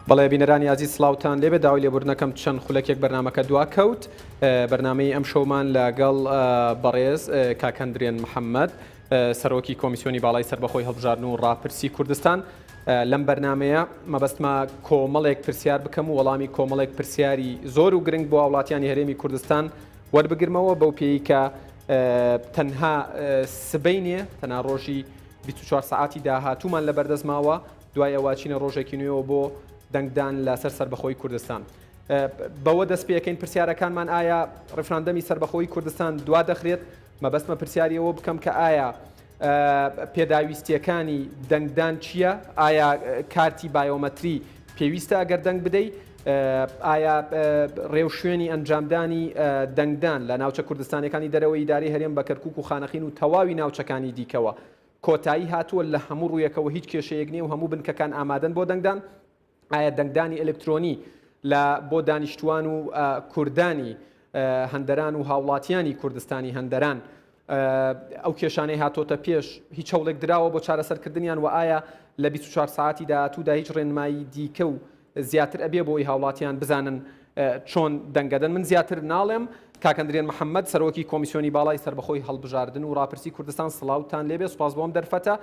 بەڵێ بینەرانی ئازیز سڵاوتان لێبێ داوای لێبوردنەکەم چەند خولەکێک بەرنامەکە دواکەوت بەرنامەی ئەم شەومان لەگەڵ بەڕێز کاک هەندرێن محەممەد سەرۆکی کۆمیسیۆنی باڵای سەربەخۆی هەڵبژاردن و ڕاپرسی کوردستان لەم بەرنمەیە مەبەستمە کۆمەڵێک پرسیار بکەم و وەڵامی کۆمەڵێک پرسیاری زۆر و گرنگ بۆ هاوڵاتیانی هەرێمی کوردستان وەربگرمەوە بەو پێی کە تەنها سبەینێ تەنها ڕۆژی 24 سەعاتی داهاتوومان لە بەردەست ماوە دوای ئەوە چینە ڕۆژێکی نوێوە بۆ دەنگدان لەسەر سەربەخۆی کوردستان. بەوە دەست پێەکەین پرسیارەکانمان ئایا ڕفراندەمی سەربەخۆی کوردستان دوا دەخرێت؟ مەبەستمە پرسیاری ئەوە بکەم کە ئایا پێداویستیەکانی دەنگدان چییە؟ ئایا کارتی بایۆمەتری پێویستە ئەگەر دەنگ بدەی؟ ئایا ڕێوشوێنی ئەنجامدانی دەنگدان لە ناوچە کوردستانەکانی دەرەوەی ئیدارەی هەرێم بە کەرکک و خانەقین و تەواوی ناوچەکانی دیکەوە کۆتایی هاتووە لە هەموو ڕوویەکەوە هیچ کێشەیەک نییە و هەموو بنکەکان ئامادەن بۆ دەنگدان؟ ئایا دەنگدانی ئەلکترۆنی لە بۆ دانیشتوان و کوردانی هەندەران و هاوڵاتیانی کوردستانی هەندەران ئەو کێشانەی هاتۆتە پێش هیچ هەوڵێک دراوە بۆ چارەسەرکردنیان و ئایا لە 24 ساعتی داهاتوودا هیچ ڕێنمایی دیکە و زیاتر ئەبێ بۆی هاوڵاتیان بزانن چۆن دەنگەدەن من زیاتر ناڵێم کاک هەندرێن محەممەد سەرۆکی کۆمیسیۆنی باڵای سەربەخۆی هەڵبژاردن و ڕاپرسی کوردستان سڵاوتان لێبێ سوپاس بۆم دەرفەتە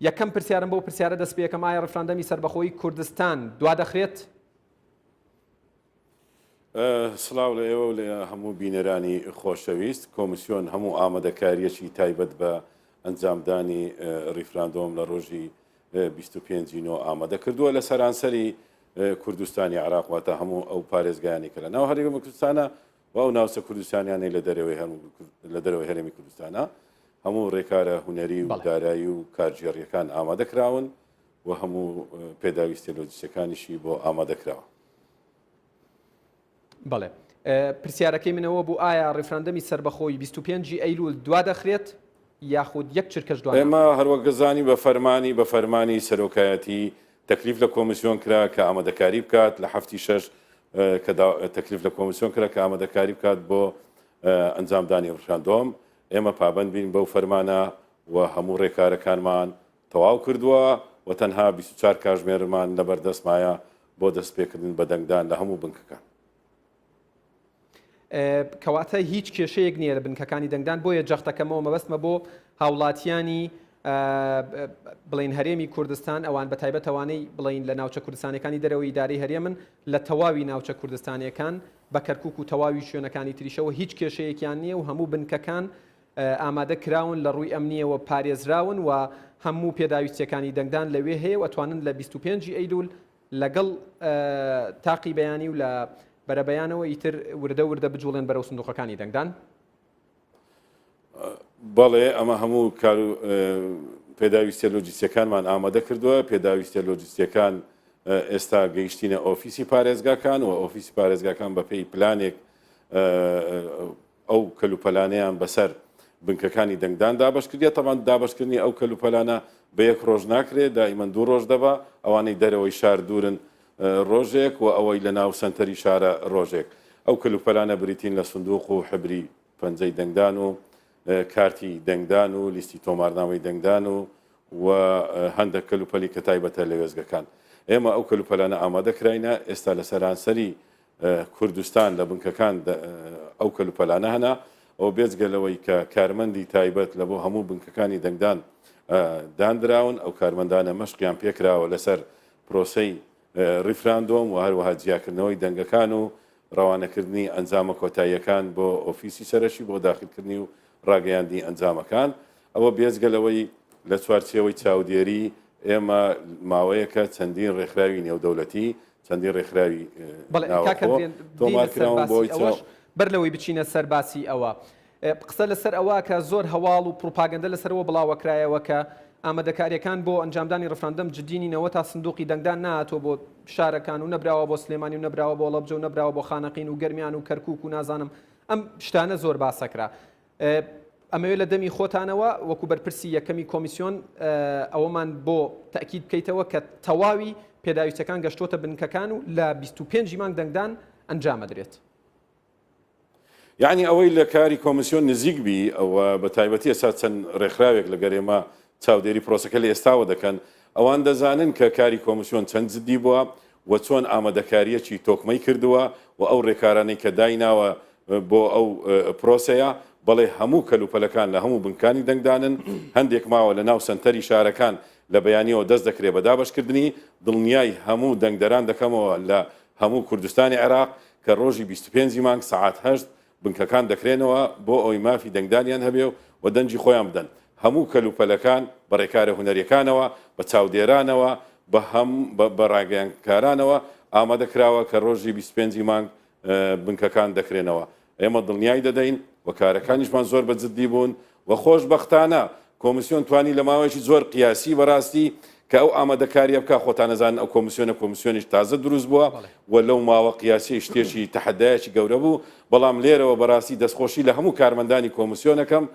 یەکەم پرسیارم بەو پرسیارە دەست پێکەم ئایا ڕیفراندەمی سەربەخۆیی کوردستان دوا دەخرێت؟ سڵاو لە ئێوە و لە هەموو بینەرانی خۆشەویست. کۆمیسیۆن هەموو ئامادەکارییەکی تایبەت بە ئەنجامدانی ڕیفراندۆم لە ڕۆژی 25 ی نۆ ئامادە کردووە لە سەرانسەری کوردستانی عێراق، واتە هەموو ئەو پارێزگایانەی کە لە ناو هەرێمی کوردستانە و ئەو ناوچە کوردستانیانەی لە دەرەوەی لە دەرەوەی هەرێمی کوردستانە هەموو ڕێکارە هونەری و دارایی و کارگێڕیەکان ئامادە کراون و هەموو پێداویستیە لۆجیستیەکانیشی بۆ ئامادە کراوە. بەڵێ پرسیارەکەی منەوە بوو ئایا ڕیفراندەمی سەربەخۆی 25 ئەیلول دوا دەخرێت یاخود یەک چرکەش دوا ئێمە هەروەک گەزانی بە فەرمانی بە فەرمانی سەرۆکایەتی تەکلیف لە کۆمیسیۆن کرا کە ئامادەکاری بکات لە هەفتی شەش کە تەکلیف لە کۆمیسیۆن کرا کە ئامادەکاری بکات بۆ ئەنجامدانی ڕیفراندۆم ئێمە پابەند بین بەو فەرمانە و هەموو ڕێکارەکانمان تەواو کردووە و تەنها 24 کاژمێرمان لەبەردەستمایە بۆ دەستپێکردن بە دەنگدان لە هەموو بنکەکان. کەواتە هیچ کێشەیەک نییە لە بنکەکانی دەنگدان بۆیە جەختەکەمەوە مەبەستمە بۆ هاوڵاتیانی بڵین هەرێمی کوردستان ئەوان بە تایبەت ئەوانەی بڵین لە ناوچە کوردستانەکانی دەرەوەی ئیدارەی هەرێمن لە تەواوی ناوچە کوردستانەکان بە کەرکک و تەواوی شوێنەکانی تریشەوە هیچ کێشەیەکیان نییە و هەموو بنکەکان ئامادە کراون لە ڕووی ئەمنیەوە پارێزراون و هەموو پێداویستیەکانی دەنگدان لەوێ هەیە و ئەتوانن لە 25 ئەیلول لەگەڵ تاقی بەیانی و لە بەرەبەیانەوە ئیتر وردە وردە بجوڵێن بەرەو سندوقەکانی دەنگدان؟ بەڵێ ئەمە هەموو کار و پێداویستیە لۆجیستیەکانمان ئامادە کردووە پێداویستیە لۆجیستیەکان ئێستا گەیشتینە ئۆفیسی پارێزگاکان و ئۆفیسی پارێزگاکان بەپێی پلانێک ئەو کەلوپەلانەیان بەسەر بنکەکانی دەنگدان دابەش کردیە، تەبعەن دابەشکردنی ئەو کەلوپەلانە بە یەک ڕۆژ ناکرێت، دائیمەن دوو ڕۆژ دەبا، ئەوانەی دەرەوەی شار دوورن ڕۆژێک و ئەوەی لە ناو سەنتەری شارە ڕۆژێک. ئەو کەلوپەلانە بریتین لە سندوق و حبری پەنجەی دەنگدان و کارتی دەنگدان و لیستی تۆمارنامەی دەنگدان و و هەندێک کەلوپەلی کە تایبەتە لە وێستگەکان. ئێمە ئەو کەلوپەلانە ئامادە کراینە، ئێستا لە سەرانسەری کوردستان لە بنکەکان ئەو کەلوپەلانە هەنە، ئەوە بێجگە لەوەی کە کارمەندی تایبەت لە بۆ هەموو بنکەکانی دەنگدان داندراون، ئەو کارمەندانە مەشقیان پێکراوە لەسەر پرۆسەی ڕیفراندۆم و هەروەها جیاکردنەوەی دەنگەکان و ڕەوانەکردنی ئەنجامە کۆتاییەکان بۆ ئۆفیسی سەرەکی بۆ داخلکردنی و ڕاگەیاندنی ئەنجامەکان. ئەوە بێجگە لەوەی لە چوارچێوەی چاودێری ئێمە ماوەیەکە چەندین ڕێکخراوی نێودەولەتی، چەندین ڕێکخراوی بەڵێ کاک ناوەخۆ هەندرێن تۆمار دێینە سەر کراون باسی بۆی ئەوەش چاو. بەر لەوەی بچینە سەر باسی ئەوە قسە لەسەر ئەوە کە زۆر هەواڵ و پڕوپاگەندە لەسەرەوە بڵاوەکرایەوە کە ئامادەکاریەکان بۆ ئەنجامدانی ڕفراندەم جدی نینەوە تا سندوقی دەنگدان نەهاتووە بۆ شارەکان و نەبراوە بۆ سلێمانی و نەبراوە بۆ هەڵەبجە و نەبراوە بۆ خانەقین و گەرمیان و کەرکوک و نازانم ئەم شتانە زۆر باسەکرا ئەمەوێ لە دەمی خۆتانەوە وەکو بەرپرسی یەکەمی کۆمیسیۆن ئەوەمان بۆ تەئکید بکەیتەوە کە تەواوی پێداویستیەکان گەشتۆتە بنکەکان و لە 25 مانگ دەنگدان ئەنجامەدرێت. یەعنی ئەوەی لە کاری کۆمیسیۆن نزیک بی و بە تایبەتی ئێستا چەند ڕێکخراوێک لە گەرێمە چاودێری پرۆسەکە لە ئێستاوە دەکەن ئەوان دەزانن کە کاری کۆمیسیۆن چەند جدی بووە. و چۆن ئامادەکارییەکی تۆکمەی کردووە و ئەو رێکارانەی کە دایناوە بۆ ئەو پرۆسەیە، بەڵێ هەموو کەلوپەلەکان لە هەموو بنکانی دەنگدانن، هەندێک ماوە لە ناو سەنتەری شارەکان لە بەیانیەوە دەست دەکرێ بە دابەشکردنی، دڵنیای هەموو دەنگدەران دەکەمەوە لە هەموو کوردستانی عێراق کە رۆژی 25 ی مانگ سەعات هەشت بنکەکان دەکرێنەوە بۆ ئەوەی مافی دەنگدانیان هەبێ و دەنگی خۆیان بدەن، هەموو کەلوپەلەکان بە رێکارە هونەریەکانەوە، بە چاودێرانەوە، بە هەم بە راگەیاندکارانەوە ئامادە کراوە کە رۆژی 25 ی مانگ بنکەکان دەکرێنەوە. ئێمە دڵنیای دەدەین و کارەکانیشمان زۆر بە جددی بوون و خۆشبەختانە کۆمیسیۆن توانی لە ماوەیەکی زۆر قیاسی بەڕاستی کە ئەو ئامادەکاریە بکا، خۆتان ئەزانن ئەو کۆمیسیۆنە کۆمیسیۆنیش تازە دروست بووە و لەو ماوە قیاسیەی شتێکی تەحەدایەکی گەورە بوو، بەڵام لێرەوە بەڕاستی دەستخۆشی لە هەموو کارمەندانی کۆمیسیۆنەکەم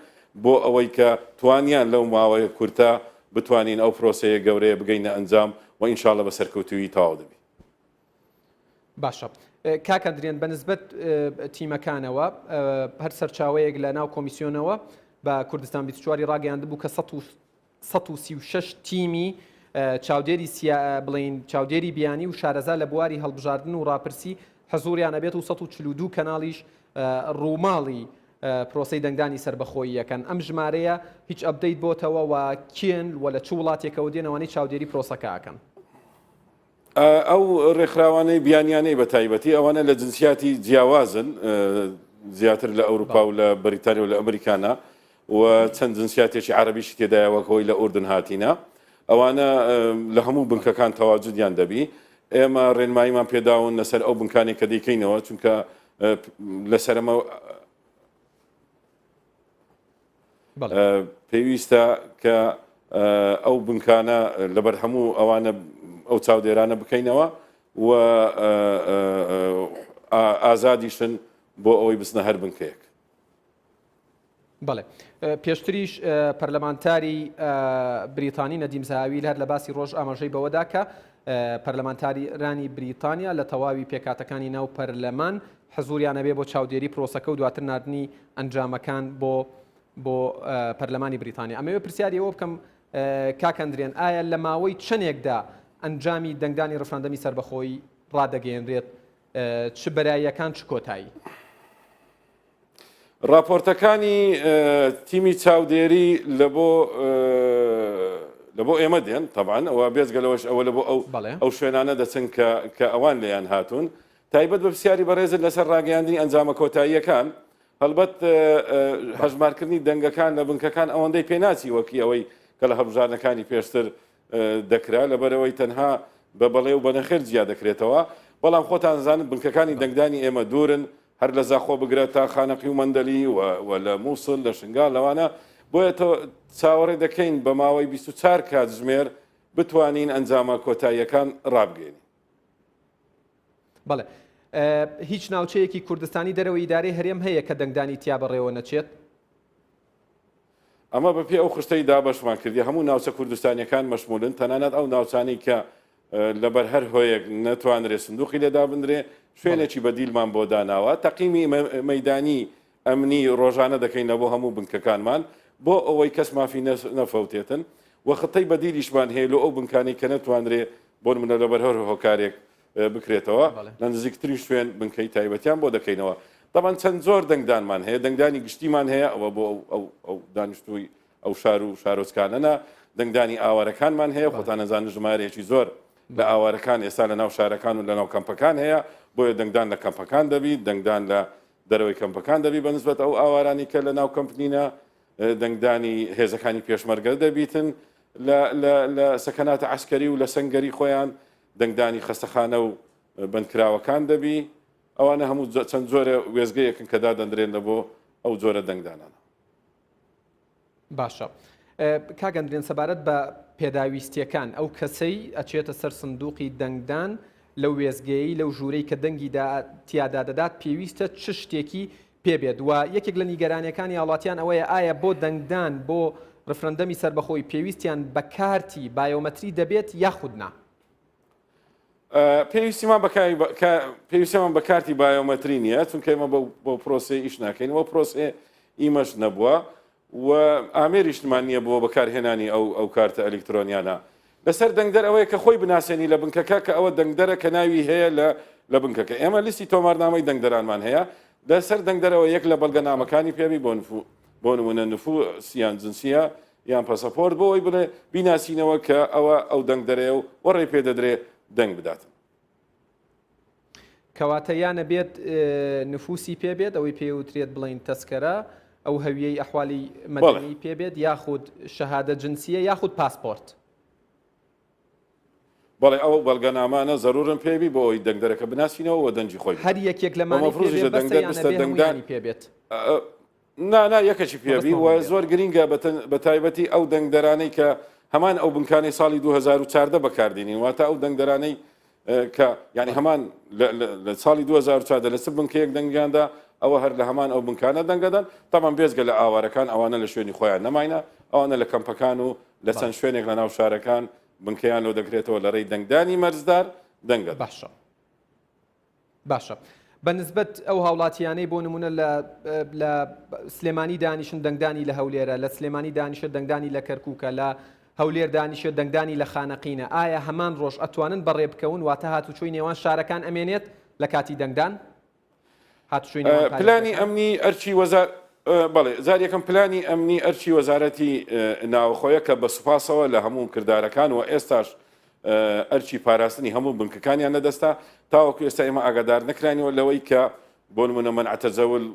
بۆ ئەوەی کە توانیان لەو ماوەیە کورتە بتوانین ئەو پرۆسەیە گەورەیە بگەینە ئەنجام و ئینشاڵڵە بە سەرکەوتوویی تەواو دەبی. باشە کاک ئەندرێن بە نسبەت تیمەکانەوە هەر سەرچاوەیەک لە ناو کۆمیسیۆنەوە بە کوردستان 24 ڕاگەیاندبوو کە 136 تیمی چاودێری بڵین چاودێری بیانی و شارەزا لە بواری هەڵبژاردن و ڕاپرسی حزوریان ئەبێت و 142 کەناڵیش ڕووماڵی پرۆسەی دەنگدانی سەربەخۆییەکەن ئەم ژمارەیە هیچ update بۆتەوە و کێن و لە چ وڵاتێکەوە دێنەوەی چاودێری پرۆسەکە ئەکەن؟ ئەو ڕێکخراوانەی بیانیانەی بە تایبەتی ئەوانە لە جنسیاتی جیاوازن زیاتر لە ئەوروپا و لە بەریتانیا و لە ئەمریکانا و چەند جنسیاتێکی عەرەبیشی تێدایە وەک ئەوەی لە ئوردن هاتینە ئەوانە لە هەموو بنکەکان تەواجدیان دەبی ئێمە ڕێنماییمان پێداون لەسەر ئەو بنکانێک کە دەیکەینەوە چونکە لەسەرمە پێویستە کە ئەو بنکانە لەبەر هەموو ئەوانە ئەو چاودێرانە بکەینەوە و ئازادیشن بۆ ئەوەی بچنە هەر بنکەیەک. بەڵێ پێشتریش پەرلەمانتاری بریتانی نەدیم زەهاوی هەر لە باسی ڕۆژ ئاماژەی بەوەدا کە پەرلەمانتارانی بریتانیا لە تەواوی پێکاتەکانی ناو پەرلەمان حزوریان ئەبێ بۆ چاودێری پرۆسەکە و دواتر ناردنی ئەنجامەکان بۆ بۆ پەرلەمانی بریتانیا. ئەمەوێ پرسیاری ئەوە بکەم کاک ئەندرێن ئایا لە ماوەی چەندێکدا ئەنجامی دەنگدانی ڕفراندەمی سەربەخۆیی ڕادەگەیەنرێت چ بەراییەکان چ کۆتایی؟ ڕاپۆرتەکانی تیمی چاودێری لە بۆ لە بۆ ئێمە دێن تەبان ئەوە بێجگە لەوەش ئەوە لە بۆ ئەو ئەو شوێنانە دەچن کە کە ئەوان لێیان هاتوون تایبەت بە پرسیاری بەڕێزت لەسەر ڕاگەیاندنی ئەنجامە کۆتاییەکان، هەڵبەت هەژمارکردنی دەنگەکان لە بنکەکان ئەوەندەی پێناچی وەکی ئەوەی کە لە هەڵبژاردنەکانی پێشتر دەکرا، لەبەرئەوەی تەنها بە بەڵێ و بە نەخێر جیا دەکرێتەوە، بەڵام خۆتان زانن بنکەکانی دەنگدانی ئێمە دوورن، هەر لە زاخۆ بگرە تا خانەقی و مەندەلی و لە مووسڵ، لە شنگال لەوانە، بۆیە چاوەڕێ دەکەین بە ماوەی 24 کاتژمێر بتوانین ئەنجامە کۆتاییەکان ڕابگەیەنین. بەڵێ. هیچ ناوچەیەکی کوردستانی دەرەوەی ئیدارەی هەرێم هەیە کە دەنگدانی تیا بەڕێوە نەچێت؟ ئەمە بەپێی ئەو خشتەی دابەشمان کردی هەموو ناوچە کوردستانیەکان مەشمولن، تەنانەت ئەو ناوچانەی کە لەبەر هەر هۆیەک نەتوانرێ سندوقی لێ دابنرێ شوێنێکی بەدیلمان بۆ داناوە. تەقیمی مەیدانی ئەمنی ڕۆژانە دەکەین لە بۆ هەموو بنکەکانمان بۆ ئەوەی کەس مافی نەفەوتێتن و خطەی بەدیلیشمان هەیە لۆ ئەو بنکانەی کە نەتوانرێ بۆ نمونە لەبەر هەر هۆکارێک بکرێتەوە لە نزیکترین شوێن بنکەی تایبەتیان بۆ دەکەینەوە. تەبعەن چەند زۆر دەنگدانمان هەیە، دەنگدانی گشتیمان هەیە ئەوە بۆ ئەو ئەو دانیشتووی ئەو شار و شارۆچکانەنا، دەنگدانی ئاوارەکانمان هەیە، خۆتان ئەزانن ژمارەیەکی زۆر لە ئاوارەکان ئێستا لە ناو شارەکان و لە ناو کەمپەکان هەیە، بۆیە دەنگدان لە کەمپەکان دەبی، دەنگدان لە دەرەوەی کەمپەکان دەبی بە نسبەت ئەو ئاوارانی کە لە ناو کەمپ نینە، دەنگدانی هێزەکانی پێشمەرگە دەبیتن لە لە لە سەکەناتە عەسکەری و لە سەنگەری خۆیان، دەنگدانی خەستەخانە و بەندکراوەکان دەبی، ئەوانە هەموو چەند جۆرە وێستگەیەکن کە دادەندرێن لە بۆ ئەو جۆرە دەنگدانانە. باشە کاک ئەندرێن سەبارەت بە پێداویستیەکان ئەو کەسەی ئەچێتە سەر سندوقی دەنگدان لەو وێستگەیەی لەو ژوورەی کە دەنگی تیادا دەدات پێویستە چ شتێکی پێ بێت و یەکێک لە نیگەرانیەکانی هاوڵاتیان ئەوەیە ئایا بۆ دەنگدان بۆ ڕفرەندەمی سەربەخۆی پێویستیان بە کارتی بایۆمەتری دەبێت یاخود نا؟ پێویستیمان بە پێویستیمان بە کارتی بایۆمەتری نییە چونکە ئێمە بەو پرۆسەیە ئیش ناکەین وە پرۆسەیە ئیمەش نەبووە و ئامێریشمان نییە بۆ بەکارهێنانی ئەو ئەو کارتە ئەلیکترۆنیانە. لەسەر دەنگدەر ئەوەیە کە خۆی بناسێنی لە بنکەکە کە ئەوە دەنگدەرە کە ناوی هەیە لە لە بنکەکە. ئێمە لیستی تۆمارنامەی دەنگدەرانمان هەیە، لەسەر دەنگدەرەوە یەک لە بەڵگەنامەکانی پێبی بۆ نفو بۆ نمونە نفوس یان جنسیە یان پەسەپۆرت بۆ ئەوەی بڵێ بیناسینەوە کە ئەوە ئەو دەنگدەرەیە و وە ڕێی پێ دەدرێ دەنگ بداتن. کەواتە یان ئەبێت نفوسی پێ بێت ئەوەی پێ وترێت بڵین تەسکەرە ئەو هەویەی ئەحوالی مەدەنی پێ بێت یاخود شەهادە جنسیە یاخود پاسپۆرت. بەڵێ ئەو بەڵگەنامانە زەرورن پێبی بۆ ئەوەی دەنگدەرەکە بناسینەوە و دەنگی خۆی هەر یەکێک لەمانەی پێ بێت بەسە یان ئەبێ هەموویانی پێ بێت؟ نا نا یەکەکی پێبی و زۆر گرینگە بە تایبەتی ئەو دەنگدەرانەی کە هەمان ئەو بنکانەی ساڵی 2014 بەکاردێنین واتە ئەو دەنگدەرانەی کە یعنی هەمان لە ساڵی 2014 لە چ بنکەیەک دەنگیاندا ئەوە هەر لە هەمان ئەو بنکانە دەنگەدەن تامان بێزگە لە ئاوارەکان ئەوانە لە شوێنی خۆیان نەماینە ئەوانە لە کەمپەکان و لە چەند شوێنێک لە ناو شارەکان بنکەیان لۆ دەکرێتەوە لە ڕێی دەنگدانی مەرزدار دەنگەدەن. باشە باشە بە نسبەت ئەو هاوڵاتیانەی بۆ نمونە لە لە سلێمانی دانیشن دەنگدانی لە هەولێرە لە سلێمانی دانیشە دەنگدانی لە کەرکووکە لە هەولێر دانیشێت دەنگدانی لە خانەقینە ئایا هەمان ڕۆژ ئەتوانن بەڕێ بکەون واتە هاتوچۆی نێوان شارەکان ئەمێنێت لە کاتی دەنگدان؟ هاتوچۆی نێوان پلانی پارێزگەکان؟ ئەمنی ئەرکی وەزار بەڵێ جار یەکەم پلانی ئەمنی ئەرکی وەزارەتی ناوخۆیە کە بە سوپاسەوە لە هەموو کردارەکان و ئێستاش ئەرکی پاراستنی هەموو بنکەکانیان لەدەستە تاوەکو ئێستا ئێمە ئاگادار نەکرانەوە لەوەی کە بۆ نمونە مەنع تەجەول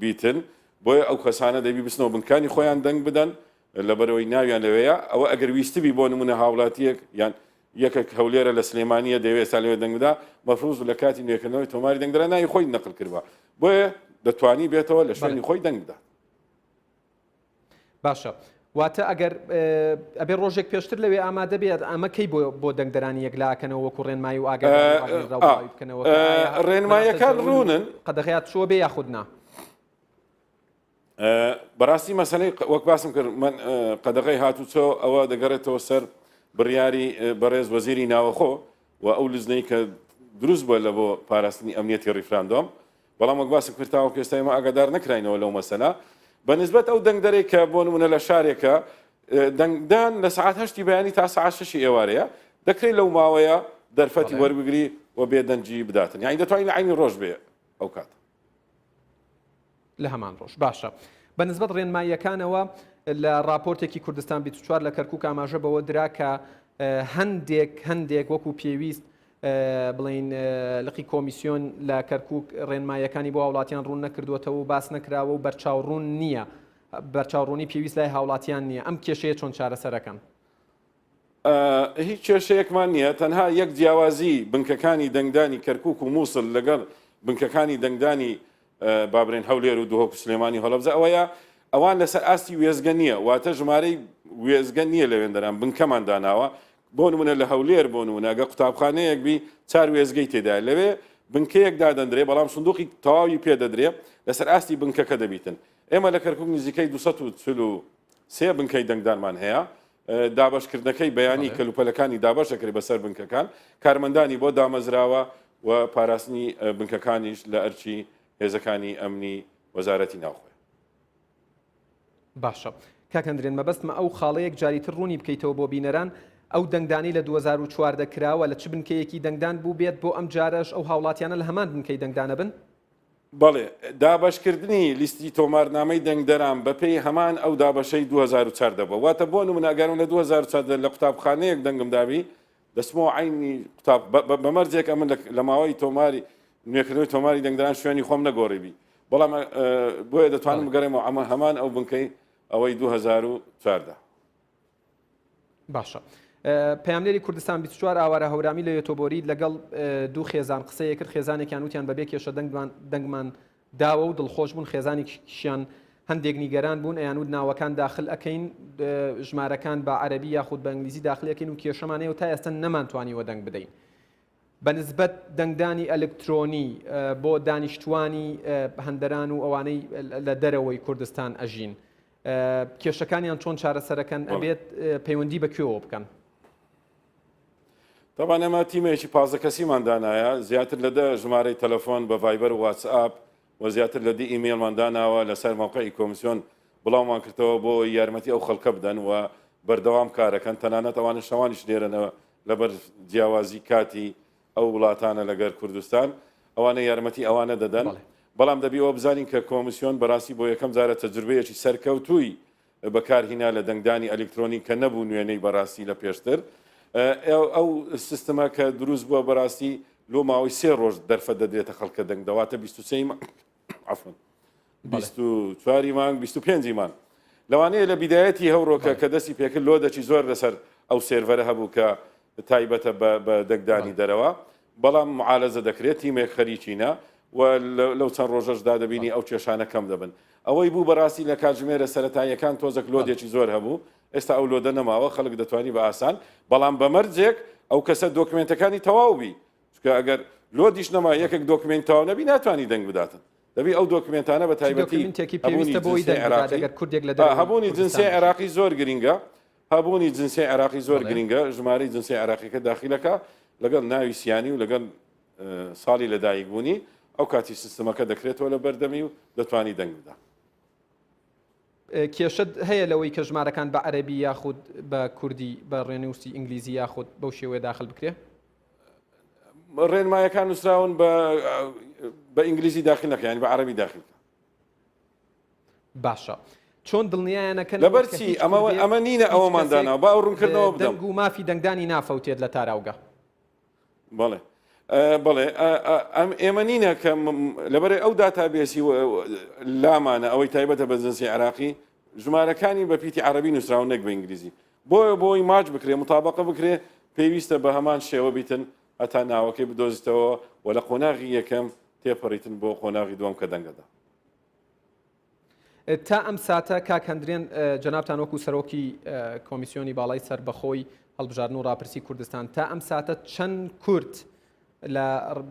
بیتن بۆیە ئەو کەسانە دەبی بچنەوە بنکانی خۆیان دەنگ بدەن لەبەرئەوەی ناویان لەوێیە، ئەوە ئەگەر ویستبی بۆ نموونە هاوڵاتییەک یان یەکێک هەولێرە لە سلێمانییە دەیەوێت ئێستا لەوێ دەنگ بدا، مەفروز لە کاتی نوێکردنەوەی تۆماری دەنگدەران ناوی خۆی نەقل کردبا، بۆیە دەتوانی بێتەوە لە شوێنی خۆی دەنگ بدات. باشە واتە ئەگەر ئەبێ ڕۆژێک پێشتر لەوێ ئامادە بێت ئەمە کەی بۆ بۆ دەنگدەرانی یەکلاکەنەوە وەکو ڕێنمایی و ئاگاداری بکەنەوە ڕێنمایەکان ڕوونن قەدەغەیات چووە بێ یاخود نا؟ بەڕاستی مەسەلەی وەک باسم کرد من قەدەغەی هاتوچۆ ئەوە دەگەڕێتەوە سەر بڕیاری بەڕێز وەزیری ناوەخۆ و ئەو لجنەی کە دروست بووە لە بۆ پاراستنی ئەمنیەتی ڕیفراندۆم بەڵام وەک باسم کرد تاوەکو ئێستا ئێمە ئاگادار نەکراینەوە لەو مەسەلە بە نسبەت ئەو دەنگدەرێک کە بۆ نمونە لە شارێکە دەنگدان لە سەعات هەشتی بەیانی تا سەعات شەشی ئێوارەیە دەکرێت لەو ماوەیە دەرفەتی وەربگری و بێدەنگی بداتن یعنی دەتوانین لە عینی ڕۆژ بێ ئەو کات لە هەمان ڕۆژ. باشە بە نسبەت ڕێنماییەکانەوە لە ڕاپۆرتێکی کوردستان 24 لە کەرکوک ئاماژە بەوە درا کە هەندێک هەندێک وەکو پێویست بڵین لقی کۆمیسیۆن لە کەرکک ڕێنماییەکانی بۆ هاوڵاتیان ڕوون نەکردووەتەوە و باس نەکراوە و بەرچاو ڕوون نییە بەرچاوڕوونی پێویست لای هاوڵاتیان نییە ئەم کێشەیە چۆن چارەسەرەکەن؟ هیچ کێشەیەکمان نییە، تەنها یەک جیاوازی بنکەکانی دەنگدانی کەرکوک و موسڵ لەگەڵ بنکەکانی دەنگدانی با بڵێین هەولێر و دهۆک و سلێمانی و هەڵەبجە ئەوەیە ئەوان لەسەر ئاستی وێستگە نییە، واتە ژمارەی وێستگە نییە لەوێندەران بنکەمان داناوە، بۆ نمونە لە هەولێر بۆ نمونە ئەگەر قوتابخانەیەک بی چار وێستگەی تێدایە لەوێ بنکەیەک دادەندرێ بەڵام سندوقی تەواوی پێ دەدرێ لەسەر ئاستی بنکەکە دەبیتن ئێمە لە کەرکوک نزیکەی 243 بنکەی دەنگدانمان هەیە دابەشکردنەکەی بەیانی کەلوپەلەکانی دابەش دەکرێت بەسەر بنکەکان، کارمەندانی بۆ دامەزراوە و پاراستنی بنکەکانیش لە ئەرکی هێزەکانی ئەمنی وەزارەتی ناوخۆیە. باشە کاک هەندرێن مەبەستمە ئەو خاڵە یەک جاری تر ڕوونی بکەیتەوە بۆ بینەران ئەو دەنگدانەی لە 2014 کراوە لە چ بنکەیەکی دەنگدان بووبێت بۆ ئەم جارەش ئەو هاوڵاتیانە لە هەمان بنکەی دەنگدانە بن؟ بەڵێ، دابەشکردنی لیستی تۆمارنامەی دەنگدەران بەپێی هەمان ئەو دابەشەی 2014 بووە. واتە بۆ نموونە ئەگەر من لە 2014 لە قوتابخانەیەک دەنگم دابی، دەچمەوە عەینی قوتاب بە مەرجێک ئەمن لە ماوەی تۆماری نوێکردنەوەی تۆماری دەنگدەران شوێنی خۆم نەگۆڕیبی. بەڵام بۆیە دەتوانم بگەڕێمەوە ئەمە هەمان ئەو بنکەی ئەوەی 2014. باشە. پەیامنێری کوردستان 24 ئاوارە هەورامی لە یۆتۆبۆری لەگەڵ دوو خێزان قسەیە کرد خێزانێکیان وتیان بەبێ کێشە دەنگمان دەنگمان داوە و دڵخۆش بوون خێزانێکیشیان هەندێک نیگەران بوون ئەیانوت ناوەکان داخل ئەەکەین ژمارەکان بە عەربی یاخود بە ئینگلیزی داخلەکەین و کێشەمانەیە و تا ئێستا نەمانتوانیوە دەنگ بدەین بە نسبەت دەنگدانی ئەلکترۆنی بۆ دانیشتوانی هەندەران و ئەوانەی لە دەرەوەی کوردستان ئەژین کێشەکانیان چۆن چارەسەرەکەن ئەبێت پەیوەندی بە کوێوە بکەن؟ تەبان ئێمە تیمێکی 15 کەسیمان دانایە زیاتر لە دە ژمارەی تەلەفۆن بە ڤایبەر و واتسئاپ و زیاتر لە دی ئیمەیڵمان داناوە لەسەر مەوقعی کۆمیسیۆن بڵاومان کردەوە بۆ یارمەتی ئەو خەڵکە بدەن و بەردەوام کارەکەن تەنانەت ئەوانە شەوانیش لێرەنەوە لەبەر جیاوازی کاتی ئەو وڵاتانە لەگەر کوردستان ئەوانە یارمەتی ئەوانە دەدەن بەڵام دەبی ئەوە بزانین کە کۆمیسیۆن بەڕاستی بۆ یەکەم جارە تەجروبەیەکی سەرکەوتووی بەکارهینا لە دەنگدانی ئەلیکترۆنی کە نەبوو نوێنەی بەڕاستی لە پێشتر ئەو سیستمە کە دروست بووە بەڕاستی لۆ ماوەی سێ ڕۆژ دەرفەت دەدرێتە خەڵکە دەنگدەواتە 23 عفوا 24 مانگ 25 مانگ لەوانەیە لە بیدایەتی هەورۆکە کە دەستی پێکرد لۆ دەچی زۆر لەسەر ئەو سێرڤەرە هەبوو کە تایبەتە بە دەنگدانی دەرەوە بەڵام معالەجە دەکرێت تیمێک خەریکینە و لەو چەند ڕۆژەشدا دەبینی ئەو کێشانە کەم دەبن ئەوەی بوو بەڕاستی لە کاتژمێرە سەتاییەکان تۆزەک load ێکی زۆر هەبوو ئێستا ئەو load ە نەماوە خەڵک دەتوانی بە ئاسان بەڵام بە مەرجێک ئەو کەسە دۆکمنتەکانی تەواو بی چونکە ئەگەر load یش نەما یەکێک دۆکمنت تەواو نەبی ناتوانانی دەنگ بداتن دەبی ئەو دۆکمنتانە بە تایبەتی هەبوونی جنسیەی عێراقی کوردێک لە هەبوونی جنسیەی عێراقی زۆر گرینگە هەبوونی جنسیەی عێراقی زۆر گرینگە، ژمارەی جنسیەی عێراقیەکە داخیلەکە لەگەڵ ناوی سیانی و لەگەڵ ساڵی لەدایکبوونی، ئەو کاتی سیستمەکە دەکرێتەوە لە بەردەمی و دەتوانی دەنگ بدا. کێشەت هەیە لەوەی کە ژمارەکان بە عەرەبی یاخود بە کوردی بە ڕێنووسی ئینگلیزی یاخود بەو شێوەیە داخل بکرێ؟ ڕێنمایەکان نووسراون بە ئینگلیزی داخل نەکە یانی بە عەرەبی داخل کە. باشە چۆن دڵنیایانەکەن لەبەر چی ئەمە ئەمە نینە ئەوەمان دانا با ئەو ڕوونکردنەوە بدەم دەنگ و مافی دەنگدانی نافەوتێت لە تاراوگە بەڵێ بەڵێ ئەم ئێمە نینە کە لەبەر ئەو database ی لامانە ئەوەی تایبەتە بە جنسی عراقی ژمارەکانی بە پیتی عربی نووسراوە نەک بە ئینگلیزی بۆیە بۆی ماچ بکرێ مطابقە بکرێ پێویستە بە هەمان شێوە بیتن هەتا ناوەکەی بدۆزیتەوە و لە قۆناغی یەکەم تێپەڕیتن بۆ قۆناغی دووەم کە دەنگەدا. تا ئەم ساتە کاک هەندرێن جەنابتان وەکو سەرۆکی کۆمیسیۆنی باڵای سەربەخۆی هەڵبژاردن و ڕاپرسی کوردستان تا ئەم ساتە چەند کورد لە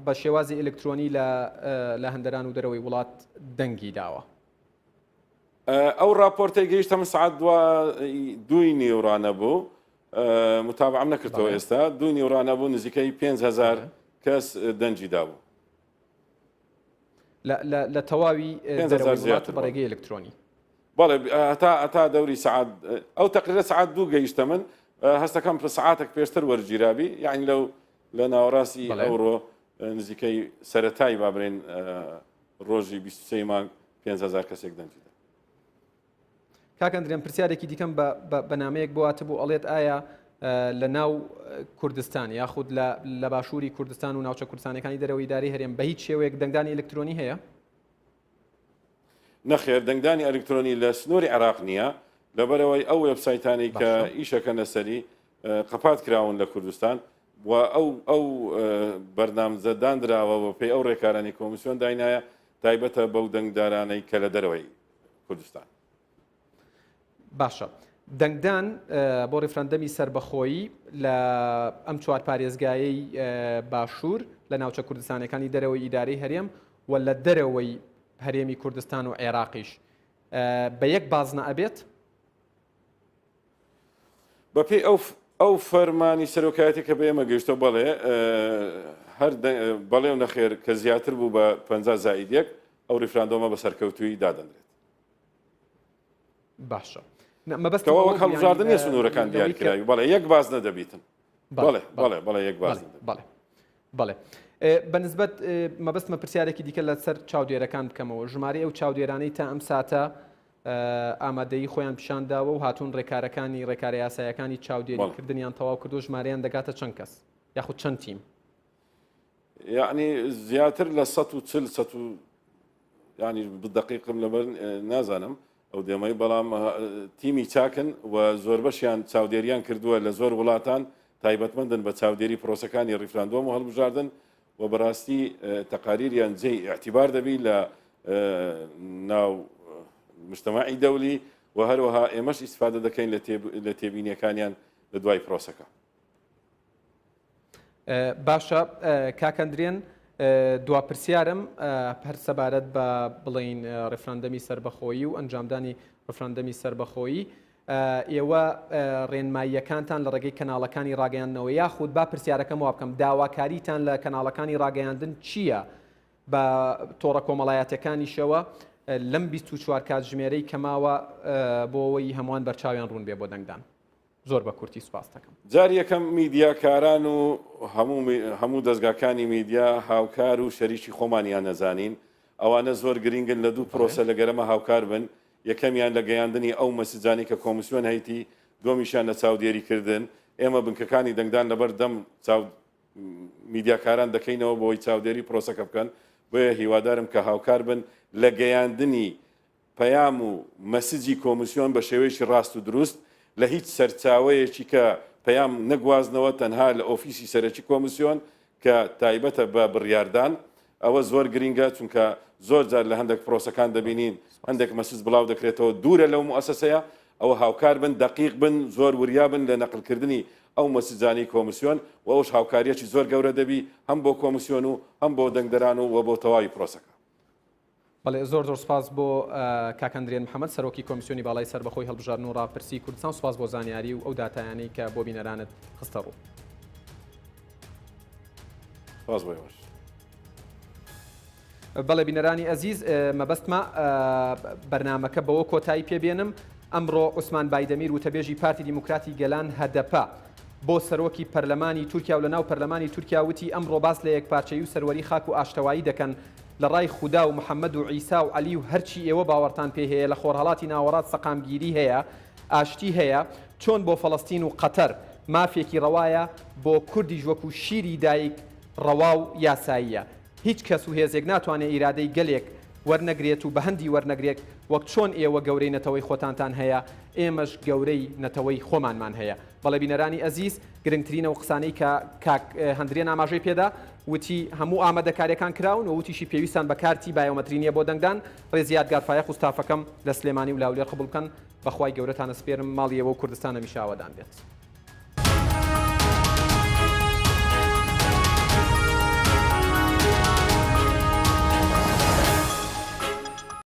بە شێوازی ئەلکترۆنی لە لە هەندەران و دەرەوەی وڵات دەنگی داوە؟ ئەو راپۆرتەی گەیشتە من سعات دوا دووی نیوڕانە بوو متابعم نەکردەوە ئێستا دووی نیوڕانە بوو نزیکەی 5هزار کەس دەنگی دابوو لە تەواوی دەرەوەی وڵات بە ڕێگەی ئەلکترۆنی. بەڵێ هەتا هەتا دەوری سەعات ئەو تەقریرە سەعات دوو گەیشتە من هەستەکەم سەعاتێک پێشتر وەرگیرابی یعنی لەو لە ناوەڕاستی ئەوڕۆ نزیکەی سەرەتای با بڵێین ڕۆژی 23 مانگ 5000 کەسێک دەنگی دا. کاک ئەندرێن پرسیارێکی دیکەم بە نامەیەک بۆ هاتبوو ئەڵێت ئایا لە ناو کوردستان یاخود لە باشووری کوردستان و ناوچە کوردستانەکانی دەرەوەی ئیدارەی هەرێم بە هیچ شێوەیەک دەنگدانی ئەلکترۆنی هەیە؟ نەخێر دەنگدانی ئەلکترۆنی لە سنووری عێراق نییە لەبەرەوەی ئەو وێبسایتانەی کە ئیشەکە لەسەری قەپات کراون لە کوردستان و ئەو ئەو بەرنامجە دانراوە بە پێی ئەو ڕێکارانی کۆمیسیۆن داینایە تایبەتە بەو دەنگدارانەی کە لە دەرەوەی کوردستان. باشە دەنگدان بۆ ڕیفراندەمی سەربەخۆیی لە ئەم چوار پارێزگایەی باشوور لە ناوچە کوردستانەکانی دەرەوەی ئیدارەی هەرێم و لە دەرەوەی هەرێمی کوردستان و عێراقیش بە یەک بازنە ئەبێت؟ بەپێی ئەو ئەو فەرمانی سەرۆکایەتی کە بە ئێمە گەیشتەوە بەڵێ هەر بەڵێ و نەخێر کە زیاتر بوو بە 50 زائید یەک ئەو ریفراندۆمە بە سەرکەوتووی دادەنرێت. باشە مەبەستەوە وەک هەڵبژاردن نیە سنوورەکان دیارکراوی بەڵێ یەک باز نەدەبیتن بەڵێ بەڵێ بەڵێ یەک باز بەڵێ بەڵێ بەنسبەت مەبەستمە پرسیارێکی دیکە لەسەر چاودێرەکان بکەمەوە ژمارەی ئەو چاودێرانەی تا ئەم ساتە ئامادەیی خۆیان پیشان داوە و هاتوون ڕێکارەکانی ڕێکارە یاسایەکانی چاودێریکردنیان تەواو کردو ژمارەیان دەگاتە چەند کەس یاخود چەند تیم؟ یعنی زیاتر لە 140 سە ینی بدەقیقم لەبەر نازانم ئەو دێمەی بەڵام تیمی چاکن و زۆربەشیان چاودێریان کردووە لە زۆر وڵاتان تایبەتمەندن بە چاودێری پرۆسەکانی ڕیفراندۆم و هەڵبژاردن و بەڕاستی تەقاریریان جێی ئیعتیبار دەبی لە ناو مجتەمەعی دەولی و هەروەها ئێمەش ئیسفادە دەکەین لە تێبینیەکانیان لە دوای پرۆسەکە. باشە کاک ئەندرێن دوا پرسیارم هەر سەبارەت بە بڵین ڕفراندەمی سەربەخۆیی و ئەنجامدانی ڕفراندەمی سەربەخۆیی ئێوە ڕێنماییەکانتان لە ڕێگەی کەناڵەکانی ڕاگەیاندنەوە یاخود با پرسیارەکەم وا بکەم داواکاریتان لە کەناڵەکانی ڕاگەیاندن چییە بە تۆڕە کۆمەڵایەتەکانیشەوە لەم 24 کاتژمێرەی کەماوە بۆ ئەوەی هەمووان بەرچاویان ڕوون بێ بۆ دەنگدان؟ زۆر بە کورتی سوپاست دەکەم. جار یەکەم میدیاکاران و هەموو هەموو دەزگاکانی میدیا هاوکار و شەریکی خۆمانیان ئەزانین ئەوانە زۆر گرینگن لە دوو پرۆسە لە گەرەمە هاوکار بن یەکەمیان لە گەیاندنی ئەو مەسجانەی کە کۆمسیۆن هەیتی دووەمیشیان لە چاودێری کردن ئێمە بنکەکانی دەنگدان لەبەر دەم چاو میدیاکاران دەکەینەوە بۆی چاودێری پرۆسەکە بکەن بۆیە هیوادارم کە هاوکار بن لە گەیاندنی پەیام و مەسجی کۆمیسیۆن بە شێوەیەکی ڕاست و دروست لە هیچ سەرچاوەیەکی کە پەیام نەگوازنەوە تەنها لە ئۆفیسی سەرەکی کۆمیسیۆن کە تایبەتە بە بڕیاردان ئەوە زۆر گرینگە چونکە زۆر جار لە هەندێک پرۆسەکان دەبینین هەندێک مەسج بڵاو دەکرێتەوە دوورە لەو موئەسەسەیە ئەوە هاوکار بن دەقیق بن زۆر وریا بن لە نەقلکردنی ئەو مەسجانەی کۆمیسیۆن و ئەوش هاوکاریەکی زۆر گەورە دەبی هەم بۆ کۆمیسیۆن و هەم بۆ دەنگدەران و وە بۆ تەواوی پرۆسەکە. بەڵێ زۆر زۆر سوپاس بۆ کاک هەندرێن محەمەد سەرۆکی کۆمیسیۆنی باڵای سەربەخۆی هەڵبژاردن و ڕاپرسی کوردستان سوپاس بۆ زانیاری و ئەو داتایانەی کە بۆ بینەرانت خستە ڕوو. سوپاس بۆ ئێوەش. بەڵێ بینەرانی ئەزیز مەبەستمە بەرنامەکە بەوە کۆتایی پێبێنم ئەمڕۆ عوسمان بایدەمیر وتەبێژی پارتی دیموکراتی گەلان هەدەپە بۆ سەرۆکی پەرلەمانی تورکیا و لەناو پەرلەمانی تورکیا وتی ئەمڕۆ باس لە یەکپارچەیی و سەروەری خاک و ئاشتەوایی دەکەن لە ڕای خودا و محمد و عیسا و عەلی و هەرچی ئێوە باوەڕتان پێی هەیە لە خۆرهەڵاتی ناوەڕاست سەقامگیری هەیە ئاشتی هەیە چۆن بۆ فەڵەستین و قەتەر مافێکی ڕەوایە بۆ کوردیش وەکو شیری دایک ڕەوا و یاساییە هیچ کەس و هێزێک ناتوانێ ئیرادەی گەلێک وەرنەگرێت و بەهەندی وەرنەگرێت وەک چۆن ئێوە گەورەی نەتەوەی خۆتانتان هەیە ئێمەش گەورەی نەتەوەی خۆمانمان هەیە بەڵێ بینەرانی ئەزیز گرنگترین ئەو قسانەی کە کاک هەندرێن ئاماژەی پێدا وتی هەموو ئامادەکاریەکان کراون و وتیشی پێویستان بە کارتی بایۆمەتری نیە بۆ دەنگدان ڕێزی یادگار فایەق و ستافەکەم لە سلێمانی و لاولێر قبوڵ بکەن بەخوای گەورەتان ئەسپێرم ماڵی ئێوە و کوردستان هەمیشە ئاوەدان بێت.